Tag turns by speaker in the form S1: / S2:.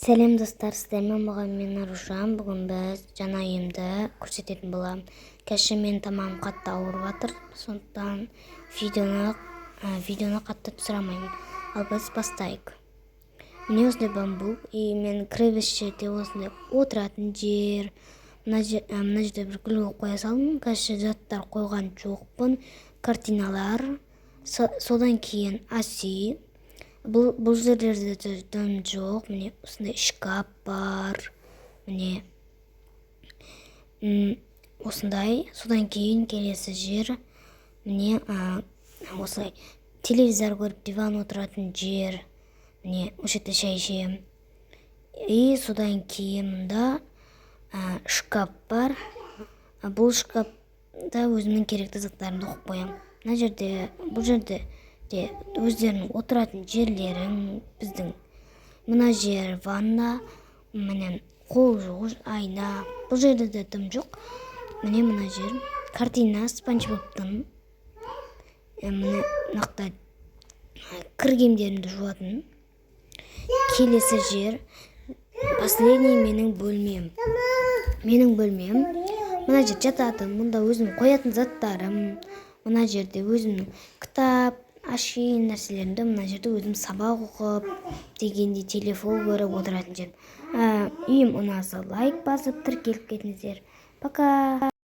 S1: Сәлем, достар! Сіздермен болған мен, Аружан. Бүгін біз жаңа үйімді көрсететін боламын. Кеше менің тамағым қатты ауырып жатыр, сондықтан видеоны қатты түсіре алмаймын. Ал біз бастайық. Міне, осындай бамбук. И мен кіреберіс жерде осындай отыратын жер. Мына жерде бір гүл қоя салдым. Қазір заттар қойған жоқпын, картиналар. Содан кейін ас үй. Бұл жерлерде де дым жоқ. Міне, осындай шкаф бар, міне, осындай. Содан кейін келесі жер, міне, осылай телевизор көріп, диван отыратын жер. Міне, осы жерде шай ішемін. И содан кейін мында шкаф бар. Бұл шкафта өзімнің керекті заттарымды қойып қоямын. Мына жерде, бұл жерде де өздерінің отыратын жерлерің біздің. Мына жер ванна, міне, қол жуу, айна. Бұл жерде де дым жоқ. Міне, мына жер картина Спанч Бобтың. Міне, мына жақта кір киімдерімді жуатын. Келесі жер, последний, менің бөлмем. Менің бөлмем, мына жерде жататын, мұнда өзім қоятын заттарым. Мына жерде өзімнің кітап, әшейін нәрселерімді, мына жерде өзім сабақ оқып дегендей, телефон көріп отыратын жерім. Үйім ұнаса, лайк басып, тіркеліп кетіңіздер. Пока!